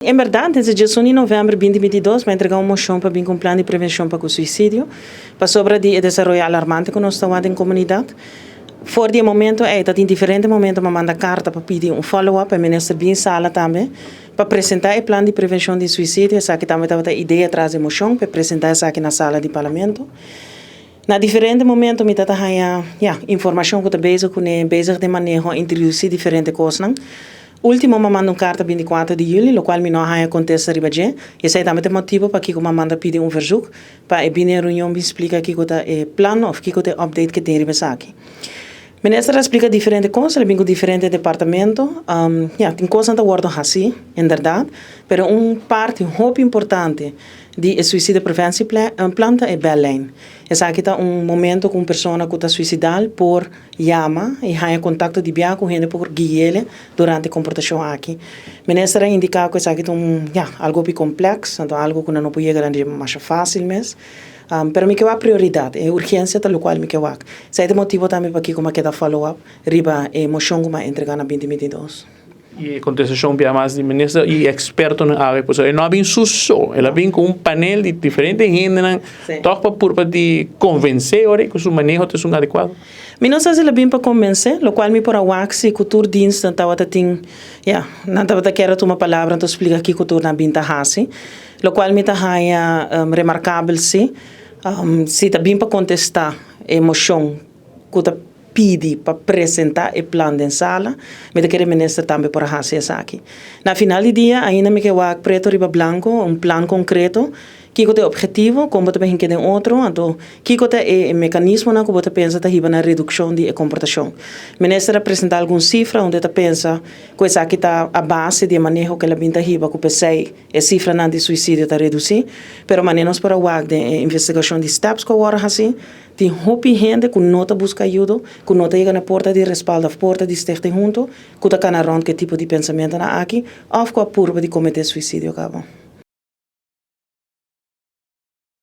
En berdad, desde 11 di november 2022, mi a entrega un mocion pa bin cu un plan di prevencion pa cu suicidio, pasobra di e desaroyo alarmante cu nos ta wak den comunidad. For di e momento ey, ta tin diferente momento mi a manda carta pa pidi un follow-up pa e minister bin sala tambe pa presenta e plan di prevencion di suicidio. Esaki tambe tabata e idea tras di e mocion, pa e presenta esaki na sala di parlamento. Na diferente momento mi ta ta haña, ya, informacion cu ta bezig cune, bezig den maneho a introduci diferente cosnan. Ultimo mi a manda un carta 24 di juli, locual mi no a haña contesta riba dje. Y esey tambe ta e motibo pakico mi a manda pidi un verzoek pa e bini e reunion bin splica kico ta e plan of kico ta e update cu tin riba esaki. Minister a splica diferente cos, el a bin cu diferente departamento. Ya, tin cosnan ta wordo haci, inderdaad, pero un parti hopi importante di e suicidio preventie plan ta e bellijn. Esaki ta un momento cu un persona cu ta suicidal por yama y haña contacto di bia cu hende por guiele durante e comportacion aki. Minister a indica cu esaki ta un, ya, algo hopi complex, anto algo cu nan no por yega na dje masha facil mes. Pero mi ke wak prioridad, e urgencia ta locual mi ke wak. Esei ta e motibo tambe pakico mi a keda follow up riba e mocion cu mi a entrega na 2022. Y e contestacion bia mas di minister y expertonan awe, pasobra e no a bin su so, el a bin cu un panel di diferente hendenan toch pa purba di convence ora cu su maneho ta esun adecuado. Mi no sa si el a bin pa convence, locual mi por a wak si cu tur dienstnan tabata tin, ya, nan tabata kier a tuma palabra anto splica kico tur nan a bin ta haci. Locual mi ta haña remarcabel si, si ta bin pa contesta e mocion cu ta pidi pa presenta e plan den sala, mi ta kere minister tambe por a haci esaki. Na final di dia ainda mi ke wak preto riba blanco, un plan concreto, kico ta e obhetivo, con bo ta bin hinke den otro, anto kico ta e mecanismonan cu bo ta pensa ta hiba na reduccion di e comportacion. Minister a presenta algun cifra unda e ta pensa cu esaki ta a base di e maneho cu el a bin ta hiba cu pesey e cifranan di suicidio ta reduci, pero manera nos por a wak den e investigacion di steps cu a worde haci, tin hopi hende cu no ta busca ayudo, cu no ta yega na porta di Respaldo of porta di Stichting Hunto, cu ta cana rond cu e tipo di pensamentonan aki of cu a purba di comete suicidio caba.